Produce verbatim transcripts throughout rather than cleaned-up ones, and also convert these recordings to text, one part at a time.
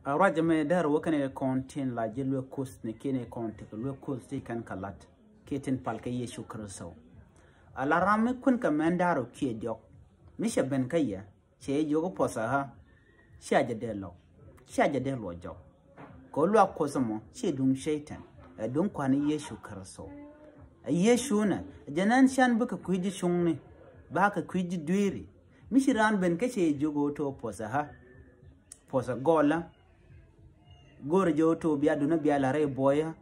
A ruac ɛmɛ däär wä kɛn ɛ kɔn tin la ji̱ luek Kuoth ni kiɛn ɛ kɔn ti kɛ luek Kuoth ti kɛn kɛ lat kiɛ tin pal kɛ Yecu Kritho. A la ram mi kuɛn kɛ mɛn da̱r ɔ kiɛ diɔk mi cɛ ben kä yɛ, cɛ jiök puɔth ɛ ɣä, cia jɛ dee lɔk, cia jɛ dee luɔc jɔk. Kɛ luak Kuoth ɛmɔ ci duŋ Cɛytan, ɛ duŋ kua̱n Yecu Kritho. Ɛ Yecu nɛ jɛ nɛn can bikɛ kui̱ ji̱ cuŋni, bakɛ kui̱ ji̱ dueeri. Mi ci raan ben kä cɛ jiök ɣöö to̱ puɔth ɛ ɣä, puɔth ɛ gɔlä. Go̱o̱rɛ jɛ ɣöö to̱ bia duundä bia la̱r rɛy buɔyä.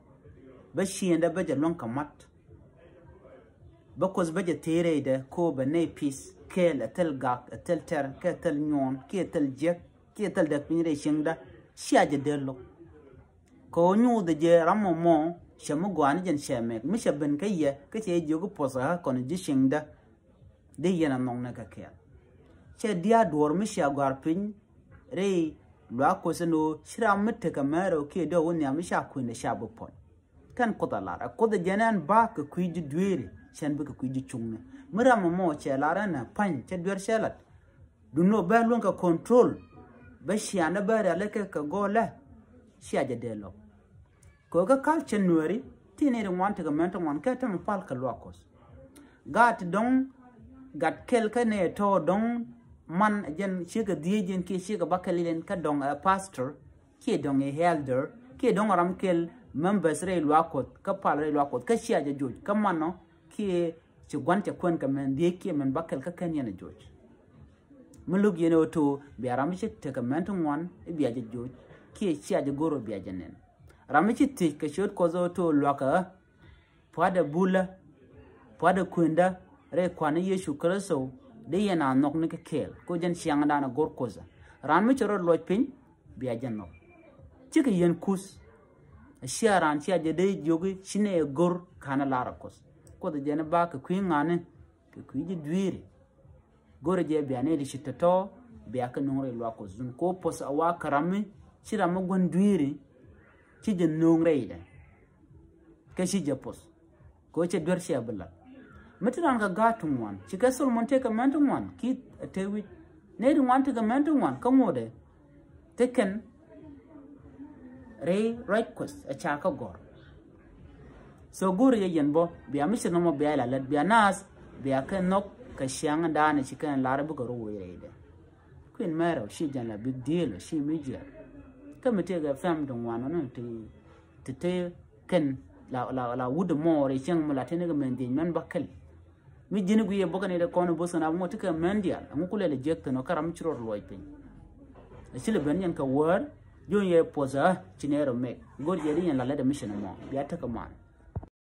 Bä ciëndä bä jɛ luäŋ kɛ mat. Bä Kuoth bä jɛ thee rɛydɛ kɛ ɣöö bɛ nɛy peace kɛɛl, ɛ thil gak, ɛ thil tɛr, kɛ thil nyuɔn kiɛ thil jiäk kiɛ thil däk piny rɛy cieŋdä. Cia jɛ dee lo̱k. Kɛ ɣöö nyuuthɛ jɛ ram mɔmɔ cɛ mi gɔaa ni jɛn cɛ mɛk mi cɛ ben kä yɛ kä cɛ jiök puɔth ɛ ɣä kɔn ji̱ cieŋdä. Dee yɛn a nhɔk ni kɛ kɛɛl. Cɛ diaal duɔ̱ɔ̱r mi cia gɔ̱a̱r piny rɛy luaak Kuɔth ɛn ɣöö ci ram mi tekɛ mɛr ɔ kiɛ dee wä nhiam mi ca kuëndɛ ca bi puɔ̱ny. Kɛn Kuoth a lar ɛ Kuoth ɛ jɛn ɛn bakɛ kui̱ ji̱ dueeri, cɛn bikɛ kui̱ ji̱ cuŋni. Mi ram ɛmɔ cɛ lar ɛn ɛ pa̱ny cɛ duer cɛ lat. Duundɛ ɣöö bɛ luäŋ kɛ control. Bɛ ciaŋdä bɛ rialikä kɛ gɔlä. Cia jɛ dee lɔk. Kɛ ɣöö kä culture Nuääri ti nɛy ti ŋuan tekɛ mɛn ti ŋuan kɛ tämɛ pal kɛ luak Kuɔth. Gat ti dɔ̱ŋ gat kɛl kä nɛy tɔ̱ dɔ̱ŋ man ɛ jɛn ciek ɛ dhieec jɛn kiɛ ciek ɛ bäkɛl ilɛn kä dɔ̱ŋ ɛ pastor kiɛ dɔ̱ŋ ɛ elder kiɛ dɔ̱ŋ ɛ ram kɛl members rɛy luak Kuɔth kä pal rɛy luak Kuɔth kä cia jɛ joc kä manɔ kiɛ ci gua̱n cɛ kuɛn kɛ mɛn dhieec kiɛ mɛn bäkɛl kä kɛn yɛn ɛ joc. Mi lo̱k yɛn ɛ ɣöö to̱ bia ram mi ci tekɛ mɛn ti ŋuan i̱ bia jɛ joc kiɛ cia jɛ go̱r ɣöö bia jɛ nɛn. Ram mi ci thiec kɛ ciöt Kuɔth ɣöö to̱ luakä ɣä, pua̱tdɛ bulä, pua̱tdɛ kuëndä rɛy Kua̱r ni Yecu Kritho, dee yɛn a nhɔk ni kɛ kɛɛl kɛ ɣöö jɛn ciaŋdan ɛ go̱r Kuoth ɛ. Ram mi cɛ rɔ luɔc piny bia jɛ nhɔk. Cikɛ yɛn kuth. A cia raan cia jɛ dee jiök i̱ ci nɛy ɛ go̱r ka̱n ɛ lar ɛ Kuoth. Kuoth ɛ jɛn ɛ bakɛ kui̱ ŋa̱ni kɛ kui̱ ji̱ dueeri. Go̱rɛ jɛ bia nɛy ti ci tɔ̱tɔ̱ bia kɛ no̱o̱ŋ rɛy luaak Kuɔth. Duŋ kɛ ɣöö puɔth a wa kä ram mi ci ram mi gua̱n dueeri ci jɛ no̱o̱ŋ rɛydɛ. Kä ci jɛ puɔth kɛ ɣöö cɛ duer cɛ bi lat. Mi te raan kɛ gaat ti ŋuan, ci kɛ Solomon tekɛ mɛn ti ŋuan kiɛ a te wi̱c. Nɛy ti ŋuan tekɛ mɛn ti ŋuan kä ŋotdɛ te kɛn rɛy ruac Kuɔth ɛ ca kä gɔ̱r. So go̱o̱rɛ jɛ yɛn bä bia mi ci nɔmɔ bia ila lät bia naath bia kɛ nhɔk kɛ ciaŋdan ci kɛn lar bikɛ rɔ woc rɛydɛ. Kui̱n mɛrɛ ɔ ci jɛn la big deal ɔ ci mi jiɛl. Kä mi tëëkɛ fam ti ŋuan ɔ ni ti ti te kɛn la la la wut mɔ rɛy cieŋ mi la tini kɛ mɛn dhiec mɛn bäkɛl. Mi ji̱n i̱ guiy ɛ bä kɛn i̱ dee kɔn i̱ bo̱th kɛn a ŋot ti kɛ mɛn diaal ɛŋu kulɛ lɛ jiäk thi̱n ɔ kä ram mi ci rɔ luɔc piny. Ɛ ci lɛ ben yɛn kɛ wäär jo̱o̱ny yɛ puɔth ɛ ci nɛy rɔ mɛk go̱r jɛ di yɛn la lɛt ɛ mi cin ɛmɔ bia tekɛ man.